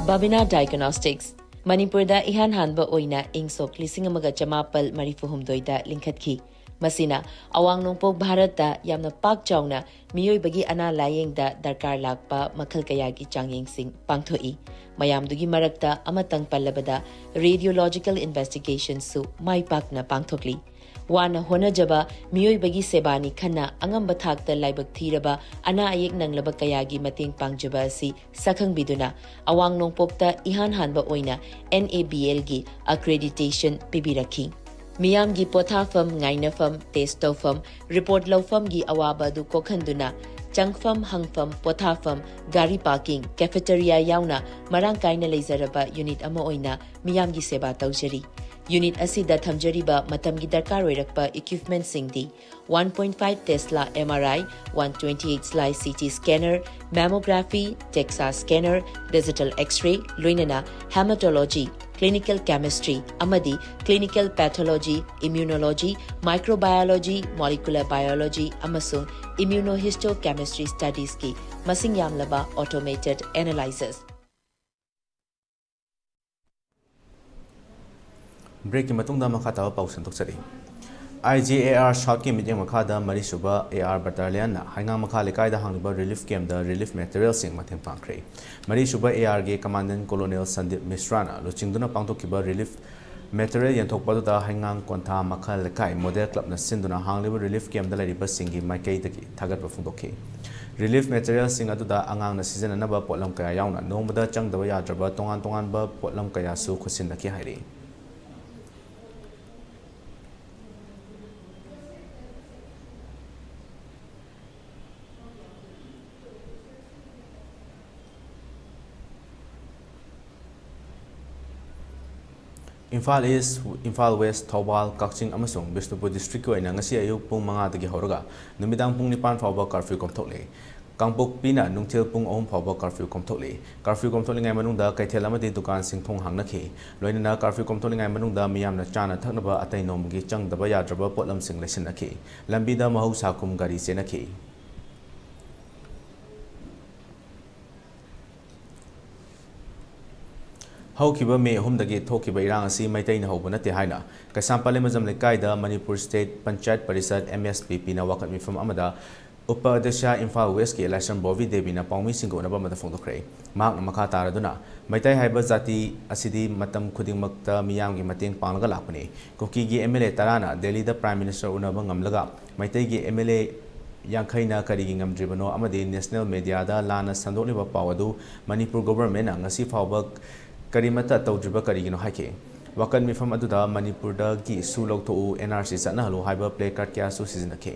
Babina Diagnostics, ꯃꯅꯤꯄꯨꯔꯗ ꯏꯍꯥꯟ ꯍꯥꯟꯕ ꯑꯣꯏꯅ ꯏꯪ ꯁꯣꯛ ꯂꯤꯁꯤꯡ ꯑꯃꯒ ꯆꯃꯥꯄꯜ ꯃꯔꯤꯐꯨ ꯍꯨꯝꯗꯣꯏꯗ ꯂꯤꯡꯈꯠꯈꯤ꯫ ꯃꯁꯤꯅ ꯑꯋꯥꯡ ꯅꯣꯡꯄꯣꯛ ꯚꯥꯔꯠꯇ ꯌꯥꯝꯅ ꯄꯥꯛ ꯆꯥꯎꯅ ꯃꯤꯑꯣꯏꯕꯒꯤ ꯑꯅꯥ ꯂꯥꯌꯦꯡꯗ ꯗꯔꯀꯥꯔ ꯂꯥꯛꯄ ꯃꯈꯜ ꯀꯌꯥꯒꯤ ꯆꯥꯡꯌꯦꯡꯁꯤꯡ ꯄꯥꯡꯊꯣꯛꯏ꯫ ꯃꯌꯥꯝꯗꯨꯒꯤ ꯃꯔꯛꯇ ꯑꯃꯇꯪ ꯄꯜꯂꯕꯗ radiological investigationꯁꯨ ꯃꯥꯏ ꯄꯥꯛꯅ ꯄꯥꯡꯊꯣꯛꯂꯤ꯫ ꯋꯥꯅ ꯍꯣꯠꯅꯖꯕ ꯃꯤꯑꯣꯏꯕꯒꯤ ꯁꯦꯕꯥꯅꯤ ꯈꯟꯅ ꯑꯉꯝꯕ ꯊꯥꯛꯇ ꯂꯥꯏꯕꯛ ꯊꯤꯔꯕ ꯑꯅꯥ ꯑꯌꯦꯛ ꯅꯪꯂꯕ ꯀꯌꯥꯒꯤ ꯃꯇꯦꯡ ꯄꯥꯡꯖꯕ ꯑꯁꯤ ꯁꯛꯈꯪꯕꯤꯗꯨꯅ ꯑꯋꯥꯡ ꯅꯣꯡꯄꯣꯛꯇ ꯏꯍꯥꯟ ꯍꯥꯟꯕ ꯑꯣꯏꯅ NABLꯒꯤ accreditation ꯄꯤꯕꯤꯔꯛꯈꯤ꯫ ꯃꯤꯌꯥꯝꯒꯤ ꯄꯣꯊꯥꯐꯝ, ꯉꯥꯏꯅꯐꯝ, test ꯇꯧꯐꯝ, report ꯂꯧꯐꯝꯒꯤ ꯑꯋꯥꯕ ꯑꯗꯨ ꯀꯣꯛꯍꯟꯗꯨꯅ ꯆꯪꯐꯝ, ꯍꯪꯐꯝ, ꯄꯣꯊꯥꯐꯝ, ꯒꯥꯔꯤ parking, cafeteria ꯌꯥꯎꯅ ꯃꯔꯥꯡ ꯀꯥꯏꯅ ꯂꯩꯖꯔꯕ unit ꯑꯃ ꯑꯣꯏꯅ ꯃꯤꯌꯥꯝꯒꯤ ꯁꯦꯕꯥ ꯇꯧꯖꯔꯤ꯫ Unit ꯑꯁꯤꯗ ꯊꯝꯖꯔꯤꯕ ꯃꯇꯝꯒꯤ ꯗꯔꯀꯥꯔ ꯑꯣꯏꯔꯛꯄ equipmentꯁꯤꯡꯗꯤ one point five Tesla MRI, one twenty-eight slice CT scanner, mammography, DEXA scanner, digital X-ray, ꯂꯣꯏꯅꯅ hematology, clinical chemistry ꯑꯃꯗꯤ clinical pathology, immunology, microbiology, molecular biology ꯑꯃꯁꯨꯡ immunohistochemistry studiesꯀꯤ ꯃꯁꯤꯡ ꯌꯥꯝꯂꯕ automated analyzers꯫ ꯕ꯭ꯔꯦꯛꯀꯤ ꯃꯇꯨꯡꯗ ꯃꯈꯥ ꯇꯥꯕ ꯄꯥꯎ ꯁꯟꯗꯣꯛꯆꯔꯤ꯫ ꯑꯥꯏ ꯖꯤ ꯑꯦ ꯑꯥꯔ ꯁꯥꯎꯠꯀꯤ ꯃꯤꯠꯌꯦꯡ ꯃꯈꯥꯗ ꯃꯔꯤꯁꯨꯕ ꯑꯦ ꯑꯥꯔ ꯕꯠꯇꯥꯂꯤꯌꯟꯅ ꯍꯩꯉꯥꯡ ꯃꯈꯥ ꯂꯩꯀꯥꯏꯗ ꯍꯥꯡꯂꯤꯕ ꯔꯤꯂꯤꯐ ꯀꯦꯝꯞꯇ ꯔꯤꯂꯤꯐ ꯃꯦꯇꯔꯤꯌꯦꯜꯁꯤꯡ ꯃꯇꯦꯡ ꯄꯥꯡꯈ꯭ꯔꯦ꯫ ꯃꯔꯤꯁꯨꯕ ꯑꯦ ꯑꯥꯔꯒꯤ ꯀꯃꯥꯟꯗꯦꯟ ꯀꯣꯂꯣꯅꯦꯜ ꯁꯟꯗꯤꯞ ꯃꯤꯁ꯭ꯔꯥꯅ ꯂꯨꯆꯤꯡꯗꯨꯅ ꯄꯥꯡꯊꯣꯛꯈꯤꯕ ꯔꯤꯂꯤꯐ ꯃꯦꯇꯔꯤꯌꯦꯜ ꯌꯦꯟꯊꯣꯛꯄ ꯑꯗꯨꯗ ꯍꯩꯉꯥꯡ ꯀꯣꯟꯊꯥ ꯃꯈꯥ ꯂꯩꯀꯥꯏ ꯃꯣꯗꯦꯜ ꯀ꯭ꯂꯕꯅ ꯁꯤꯟꯗꯨꯅ ꯍꯥꯡꯂꯤꯕ ꯔꯤꯂꯤꯐ ꯀꯦꯝꯞꯇ ꯂꯩꯔꯤꯕꯁꯤꯡꯒꯤ ꯃꯥꯏꯀꯩꯗꯒꯤ ꯊꯥꯒꯠꯄ ꯐꯣꯡꯗꯣꯛꯈꯤ꯫ ꯔꯤꯂꯤꯐ ꯃꯦꯇꯔꯤꯌꯦꯜꯁꯤꯡ ꯑꯗꯨꯗ ꯑꯉꯥꯡꯅ ꯁꯤꯖꯤꯟꯅꯅꯕ ꯄꯣꯠꯂꯝ ꯀꯌꯥ ꯌꯥꯎꯅ ꯅꯣꯡꯃꯗ ꯆꯪꯗꯕ ꯌꯥꯗ꯭ꯔꯕ ꯇꯣꯉꯥꯟ ꯇꯣꯉꯥꯟꯕ ꯄꯣꯠꯂꯝ ꯀꯌꯥꯁꯨ ꯈꯨꯠꯁꯤꯟꯅꯈꯤ ꯍꯥꯏꯔꯤ꯫ ꯏꯝꯐꯥꯜ ꯏꯁ, ꯏꯝꯐꯥꯜ ꯋꯦꯁ, ꯊꯧꯕꯥꯜ, ꯀꯛꯆꯤꯡ ꯑꯃꯁꯨꯡ ꯕꯤꯁꯅꯨꯄꯨꯔ ꯗꯤꯁꯇ꯭ꯔꯤꯛꯀꯤ ꯑꯣꯏꯅ ꯉꯁꯤ ꯑꯌꯨꯛ ꯄꯨꯡ ꯃꯉꯥꯗꯒꯤ ꯍꯧꯔꯒ ꯅꯨꯃꯤꯗꯥꯡ ꯄꯨꯡ ꯅꯤꯄꯥꯟ ꯐꯥꯎꯕ ꯀꯔꯐ꯭ꯌꯨ ꯀꯣꯝꯊꯣꯛꯂꯦ꯫ ꯀꯥꯡꯄꯣꯛꯄꯤꯅ ꯅꯨꯡꯊꯤꯜ ꯄꯨꯡ ꯑꯍꯨꯝ ꯐꯥꯎꯕ ꯀꯔꯐ꯭ꯌꯨ ꯀꯣꯝꯊꯣꯛꯂꯤ꯫ ꯀꯔꯐ꯭ꯌꯨ ꯀꯣꯝꯊꯣꯛꯂꯤꯉꯩ ꯃꯅꯨꯡꯗ ꯀꯩꯊꯦꯜ ꯑꯃꯗꯤ ꯗꯨꯀꯥꯟꯁꯤꯡ ꯊꯣꯡ ꯍꯥꯡꯅꯈꯤ꯫ ꯂꯣꯏꯅꯅ ꯀꯔꯐ꯭ꯌꯨ ꯀꯣꯝꯊꯣꯛꯂꯤꯉꯩ ꯃꯅꯨꯡꯗ ꯃꯤꯌꯥꯝꯅ ꯆꯥꯅ ꯊꯛꯅꯕ ꯑꯇꯩ ꯅꯣꯡꯃꯒꯤ ꯆꯪꯗꯕ ꯌꯥꯗ꯭ꯔꯕ ꯄꯣꯠꯂꯝꯁꯤꯡ ꯂꯩꯁꯤꯟꯅꯈꯤ꯫ ꯂꯝꯕꯤꯗ ꯃꯍꯧꯁꯥ ꯀꯨꯝ ꯒꯥꯔꯤ ꯆꯦꯟꯅꯈꯤ꯫ ꯍꯧꯈꯤꯕ ꯃꯦ ꯑꯍꯨꯝꯗꯒꯤ ꯊꯣꯛꯈꯤꯕ ꯏꯔꯥꯡ ꯑꯁꯤ ꯃꯩꯇꯩꯅ ꯍꯧꯕ ꯅꯠꯇꯦ ꯍꯥꯏꯅ ꯀꯩꯁꯥꯝꯄꯥꯠ ꯂꯩꯃꯖꯝ ꯂꯩꯀꯥꯏꯗ Manipur state panchayat parishad, M S P P ꯅ ꯋꯥꯀꯠ ꯃꯤꯐꯝ ꯑꯃꯗ ꯎꯄ ꯑꯗ꯭ꯌꯛꯁ ꯏꯝꯐꯥꯜ ꯋꯦꯁꯀꯤ ꯂꯥꯏꯁ꯭ꯔꯝ ꯕꯣꯕꯤ ꯗꯦꯕꯤꯅ ꯄꯥꯎꯃꯤꯁꯤꯡꯒ ꯎꯅꯕ ꯑꯃꯗ ꯐꯣꯡꯗꯣꯛꯈ꯭ꯔꯦ꯫ ꯃꯍꯥꯛꯅ ꯃꯈꯥ ꯇꯥꯔꯗꯨꯅ, ꯃꯩꯇꯩ ꯍꯥꯏꯕ ꯖꯥꯇꯤ ꯑꯁꯤꯗꯤ ꯃꯇꯝ ꯈꯨꯗꯤꯡꯃꯛꯇ ꯃꯤꯌꯥꯝꯒꯤ ꯃꯇꯦꯡ ꯄꯥꯡꯂꯒ ꯂꯥꯛꯄꯅꯤ꯫ ꯀꯨꯀꯤꯒꯤ M L A ꯇꯔꯥꯅ ꯗꯦꯜꯂꯤꯗ Prime Minister ꯎꯅꯕ ꯉꯝꯂꯒ ꯃꯩꯇꯩꯒꯤ M L A ꯌꯥꯡꯈꯩꯅ ꯀꯔꯤꯒꯤ ꯉꯝꯗ꯭ꯔꯤꯕꯅꯣ ꯑꯃꯗꯤ national media ꯗ ꯂꯥꯟꯅ ꯁꯟꯗꯣꯛꯂꯤꯕ ꯄꯥꯎ ꯑꯗꯨ ꯃꯅꯤꯄꯨꯔ government ꯅ ꯉꯁꯤ ꯐꯥꯎꯕ ꯀꯔꯤꯃꯠꯇ ꯇꯧꯗ꯭ꯔꯤꯕ ꯀꯔꯤꯒꯤꯅꯣ ꯍꯥꯏꯈꯤ꯫ ꯋꯥꯀꯠ ꯃꯤꯐꯝ ꯑꯗꯨꯗ "ꯃꯅꯤꯄꯨꯔꯗꯒꯤ ꯁꯨ ꯂꯧꯊꯣꯛꯎ, N R C ꯆꯠꯅꯍꯜꯂꯨ" ꯍꯥꯏꯕ placard ꯀꯌꯥꯁꯨ ꯁꯤꯖꯤꯟꯅꯈꯤ꯫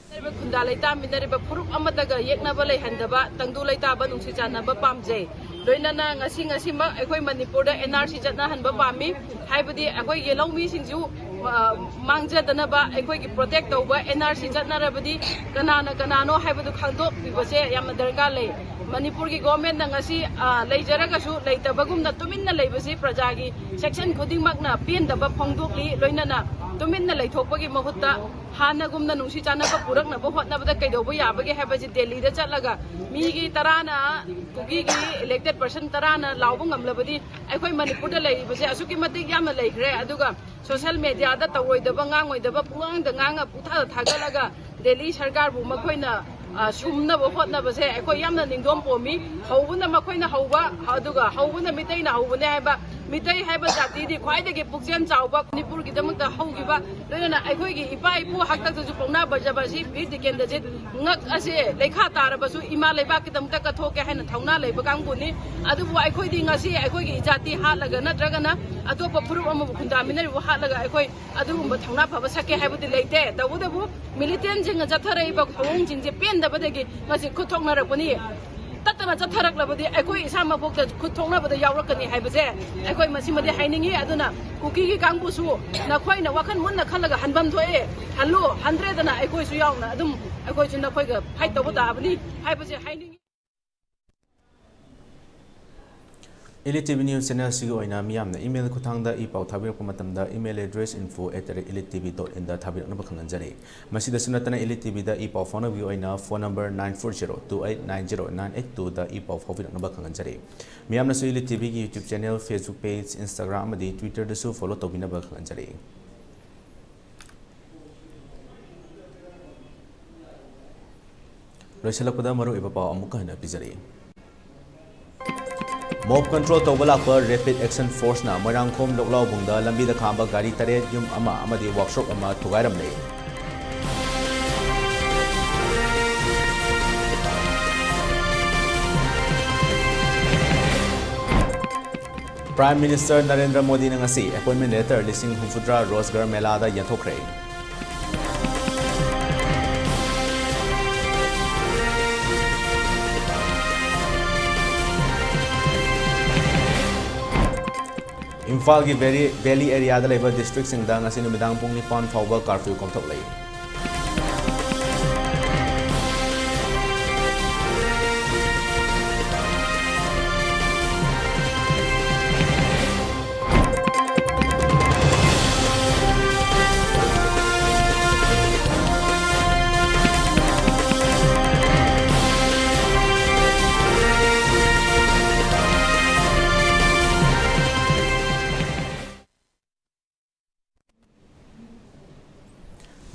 ꯂꯩꯔꯤꯕ ꯈꯨꯟꯗꯥ ꯂꯩꯇꯥꯃꯤꯟꯅꯔꯤꯕ ꯐꯨꯔꯨꯞ ꯑꯃꯠꯇꯒ ꯌꯦꯛꯅꯕ ꯂꯩꯍꯟꯗꯕ, ꯇꯪꯗꯨ ꯂꯩꯇꯥꯕ, ꯅꯨꯡꯁꯤ ꯆꯥꯟꯅꯕ ꯄꯥꯝꯖꯩ꯫ ꯂꯣꯏꯅꯅ ꯉꯁꯤ ꯉꯁꯤꯃꯛ ꯑꯩꯈꯣꯏ ꯃꯅꯤꯄꯨꯔꯗ N R C ꯆꯠꯅꯍꯟꯕ ꯄꯥꯝꯃꯤ꯫ ꯍꯥꯏꯕꯗꯤ ꯑꯩꯈꯣꯏꯒꯤ ꯂꯧꯃꯤꯁꯤꯡꯁꯨ, ꯑ, ꯃꯥꯡꯖꯗꯅꯕ ꯑꯩꯈꯣꯏꯒꯤ protect ꯇꯧꯕ, N R C ꯆꯠꯅꯔꯕꯗꯤ ꯀꯅꯥꯅ ꯀꯅꯥꯅꯣ ꯍꯥꯏꯕꯗꯨ ꯈꯪꯗꯣꯛꯄꯤꯕꯁꯦ ꯌꯥꯝꯅ ꯗꯔꯀꯥꯔ ꯂꯩ꯫ ꯃꯅꯤꯄꯨꯔꯒꯤ ꯒꯣꯔꯃꯦꯟꯅ ꯉꯁꯤ, ꯑ, ꯂꯩꯖꯔꯒꯁꯨ ꯂꯩꯇꯕꯒꯨꯝꯅ ꯇꯨꯃꯤꯟꯅ ꯂꯩꯕꯁꯤ ꯄ꯭ꯔꯖꯥꯒꯤ ꯁꯦꯛꯁꯟ ꯈꯨꯗꯤꯡꯃꯛꯅ ꯄꯦꯟꯗꯕ ꯐꯣꯡꯗꯣꯛꯂꯤ꯫ ꯂꯣꯏꯅꯅ ꯇꯨꯃꯤꯟꯅ ꯂꯩꯊꯣꯛꯄꯒꯤ ꯃꯍꯨꯠꯇ ꯍꯥꯟꯅꯒꯨꯝꯅ ꯅꯨꯡꯁꯤ ꯆꯥꯟꯅꯕ ꯄꯨꯔꯛꯅꯕ ꯍꯣꯠꯅꯕꯗ ꯀꯩꯗꯧꯕ ꯌꯥꯕꯒꯦ ꯍꯥꯏꯕꯁꯤ ꯗꯦꯜꯂꯤꯗ ꯆꯠꯂꯒ ꯃꯤꯒꯤ ꯇꯔꯥꯅ, ꯀꯨꯀꯤꯒꯤ ꯏꯂꯦꯛꯇꯦꯗ ꯄꯔꯁꯟ ꯇꯔꯥꯅ ꯂꯥꯎꯕ ꯉꯝꯂꯕꯗꯤ ꯑꯩꯈꯣꯏ ꯃꯅꯤꯄꯨꯔꯗ ꯂꯩꯔꯤꯕꯁꯦ ꯑꯁꯨꯛꯀꯤ ꯃꯇꯤꯛ ꯌꯥꯝꯅ ꯂꯩꯈ꯭ꯔꯦ꯫ ꯑꯗꯨꯒ ꯁꯣꯁꯦꯜ ꯃꯦꯗꯤꯌꯥꯗ ꯇꯧꯔꯣꯏꯗꯕ, ꯉꯥꯡꯉꯣꯏꯗꯕ, ꯄꯨꯡꯉꯥꯡꯗ ꯉꯥꯡꯉ ꯄꯨꯡꯊꯥꯗ ꯊꯥꯒꯠꯂꯒ ꯗꯦꯜꯂꯤ ꯁꯔꯀꯥꯔꯕꯨ ꯃꯈꯣꯏꯅ, ꯑ, ꯁꯨꯝꯅꯕ ꯍꯣꯠꯅꯕꯁꯦ ꯑꯩꯈꯣꯏ ꯌꯥꯝꯅ ꯅꯤꯡꯗꯣꯝ ꯄꯣꯝꯃꯤ꯫ ꯍꯧꯕꯅ ꯃꯈꯣꯏꯅ ꯍꯧꯕ, ꯑꯗꯨꯒ ꯍꯧꯕꯅ ꯃꯤꯇꯩꯅ ꯍꯧꯕꯅꯦ ꯍꯥꯏꯕ, ꯃꯤꯇꯩ ꯍꯥꯏꯕ ꯖꯥꯇꯤꯗꯤ ꯈ꯭ꯋꯥꯏꯗꯒꯤ ꯄꯨꯛꯆꯦꯜ ꯆꯥꯎꯕ, ꯃꯅꯤꯄꯨꯔꯒꯤꯗꯃꯛꯇ ꯍꯧꯈꯤꯕ, ꯂꯣꯏꯅꯅ ꯑꯩꯈꯣꯏꯒꯤ ꯏꯄꯥ ꯏꯄꯨ ꯍꯥꯛꯇꯛꯇꯁꯨ ꯄꯥꯎꯅꯥ ꯕ꯭ꯔꯖꯕꯥꯁꯤ ꯕꯤꯔ ꯇꯤꯀꯦꯟꯗ꯭ꯔꯖꯤꯠ ꯉꯛ ꯑꯁꯦ ꯂꯩꯈꯥ ꯇꯥꯔꯕꯁꯨ ꯏꯃꯥ ꯂꯩꯕꯥꯛꯀꯤꯗꯃꯛꯇ ꯀꯠꯊꯣꯛꯀꯦ ꯍꯥꯏꯅ ꯊꯧꯅꯥ ꯂꯩꯕ ꯀꯥꯡꯕꯨꯅꯤ꯫ ꯑꯗꯨꯕꯨ ꯑꯩꯈꯣꯏꯗꯤ ꯉꯁꯤ ꯑꯩꯈꯣꯏꯒꯤ ꯏꯖꯥꯇꯤ ꯍꯥꯠꯂꯒ ꯅꯠꯇ꯭ꯔꯒꯅ ꯑꯇꯣꯞꯄ ꯐꯨꯔꯨꯞ ꯑꯃꯕꯨ ꯈꯨꯟꯗꯥꯃꯤꯟꯅꯔꯤꯕꯨ ꯍꯥꯠꯂꯒ ꯑꯩꯈꯣꯏ ꯑꯗꯨꯒꯨꯝꯕ ꯊꯧꯅꯥ ꯐꯕ ꯁꯛꯀꯦ ꯍꯥꯏꯕꯗꯤ ꯂꯩꯇꯦ꯫ ꯇꯧꯕꯇꯕꯨ ꯃꯤꯂꯤꯇꯦꯟꯁꯤꯡꯅ ꯆꯠꯊꯔꯛꯏꯕ ꯊꯧꯑꯣꯡꯁꯤꯡꯁꯦ ꯄꯦꯟꯗꯕꯗꯒꯤ ꯉꯁꯤ ꯈꯨꯠ ꯊꯣꯛꯅꯔꯛꯄꯅꯤ꯫ ꯇꯠꯇꯅ ꯆꯠꯊꯔꯛꯂꯕꯗꯤ ꯑꯩꯈꯣꯏ ꯏꯁꯥꯃꯛꯐꯥꯎꯗ ꯈꯨꯠ ꯊꯣꯛꯅꯕꯗ ꯌꯥꯎꯔꯛꯀꯅꯤ ꯍꯥꯏꯕꯁꯦ ꯑꯩꯈꯣꯏ ꯃꯁꯤꯃꯗꯤ ꯍꯥꯏꯅꯤꯡꯉꯤ꯫ ꯑꯗꯨꯅ ꯀꯨꯀꯤꯒꯤ ꯀꯥꯡꯕꯨꯁꯨ ꯅꯈꯣꯏꯅ ꯋꯥꯈꯜ ꯃꯨꯟꯅ ꯈꯜꯂꯒ ꯍꯟꯐꯝ ꯊꯣꯛꯑꯦ, ꯍꯜꯂꯨ, ꯍꯟꯗ꯭ꯔꯦꯗꯅ ꯑꯩꯈꯣꯏꯁꯨ ꯌꯥꯎꯅ ꯑꯗꯨꯝ ꯑꯩꯈꯣꯏꯁꯨ ꯅꯈꯣꯏꯒ ꯐꯥꯏꯠ ꯇꯧꯕ ꯇꯥꯕꯅꯤ ꯍꯥꯏꯕꯁꯦ ꯍꯥꯏꯅꯤꯡꯉꯤ꯫ Elite TV News Channel ꯑꯁꯤꯒꯤ ꯑꯣꯏꯅ ꯃꯤꯌꯥꯝꯅ email ꯈꯨꯠꯊꯥꯡꯗ ꯏ ꯄꯥꯎ ꯊꯥꯕꯤꯔꯛꯄ ꯃꯇꯝꯗ email address info at the elite T V dot in ꯗ ꯊꯥꯕꯤꯔꯛꯅꯕ ꯈꯪꯍꯟꯖꯔꯤ꯫ ꯃꯁꯤꯗꯁꯨ ꯅꯠꯇꯅ Elite TVꯗ ꯏ ꯄꯥꯎ ꯐꯥꯎꯅꯕꯒꯤ ꯑꯣꯏꯅ phone number nine four zero two eight nine zero nine eight two ꯗ ꯏ ꯄꯥꯎ ꯐꯥꯎꯕꯤꯔꯛꯅꯕ ꯈꯪꯍꯟꯖꯔꯤ꯫ ꯃꯤꯌꯥꯝꯅꯁꯨ Elite TVꯒꯤ YouTube channel, Facebook page, Instagram ꯑꯃꯗꯤ Twitterꯗꯁꯨ follow ꯇꯧꯕꯤꯅꯕ ꯈꯪꯍꯟꯖꯔꯤ꯫ ꯂꯣꯏꯁꯤꯜꯂꯛꯄꯗ ꯃꯔꯨꯑꯣꯏꯕ ꯄꯥꯎ ꯑꯃꯨꯛꯀ ꯍꯟꯅ ꯄꯤꯖꯔꯛꯏ꯫ Mob control ꯇꯧꯕ ꯂꯥꯛꯄ Rapid Action Forceꯅ ꯃꯣꯏꯔꯥꯡꯈꯣꯝ ꯂꯣꯛꯂꯥꯎꯕꯨꯡꯗ ꯂꯝꯕꯤꯗ ꯈꯥꯝꯕ ꯒꯥꯔꯤ ꯇꯔꯦꯠ, ꯌꯨꯝ ꯑꯃ ꯑꯃꯗꯤ workshop ꯑꯃ ꯊꯨꯒꯥꯏꯔꯝꯂꯦ꯫ Prime Minister ꯅꯔꯦꯟꯗ꯭ꯔ ꯃꯣꯗꯤꯅ ꯉꯁꯤ appointment letter ꯂꯤꯁꯤꯡ ꯍꯨꯝꯐꯨꯇꯔꯥ ꯔꯣꯖꯒꯔ ꯃꯦꯂꯥꯗ ꯌꯦꯟꯊꯣꯛꯈ꯭ꯔꯦ꯫ ꯏꯝꯐꯥꯜꯒꯤ ꯚꯦꯂꯤ, ꯚꯦꯂꯤ ꯑꯦꯔꯤꯌꯥꯗ ꯂꯩꯕ districtꯁꯤꯡꯗ ꯉꯁꯤ ꯅꯨꯃꯤꯗꯥꯡ ꯄꯨꯡ ꯅꯤꯄꯥꯟ ꯐꯥꯎꯕ curfew ꯀꯣꯝꯊꯣꯛꯂꯦ꯫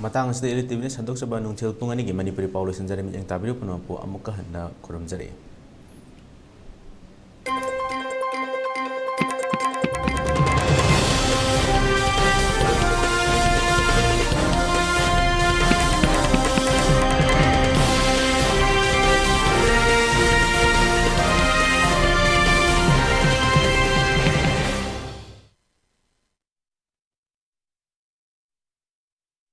ꯃꯇꯥꯡ ꯑꯁꯤꯗ ꯏꯂꯤꯇꯤꯚꯅ ꯁꯟꯗꯣꯛꯆꯕ ꯅꯨꯡꯊꯤꯜ ꯄꯨꯡ ꯑꯅꯤꯒꯤ ꯃꯅꯤꯄꯨꯔꯤ ꯄꯥꯎ ꯂꯣꯏꯁꯤꯟꯖꯔꯦ꯫ ꯃꯤꯠꯌꯦꯡ ꯇꯥꯕꯤꯔꯤꯕ ꯄꯨꯝꯅꯃꯛꯄꯨ ꯑꯃꯨꯛꯀ ꯍꯟꯅ ꯈꯨꯔꯨꯝꯖꯔꯤ꯫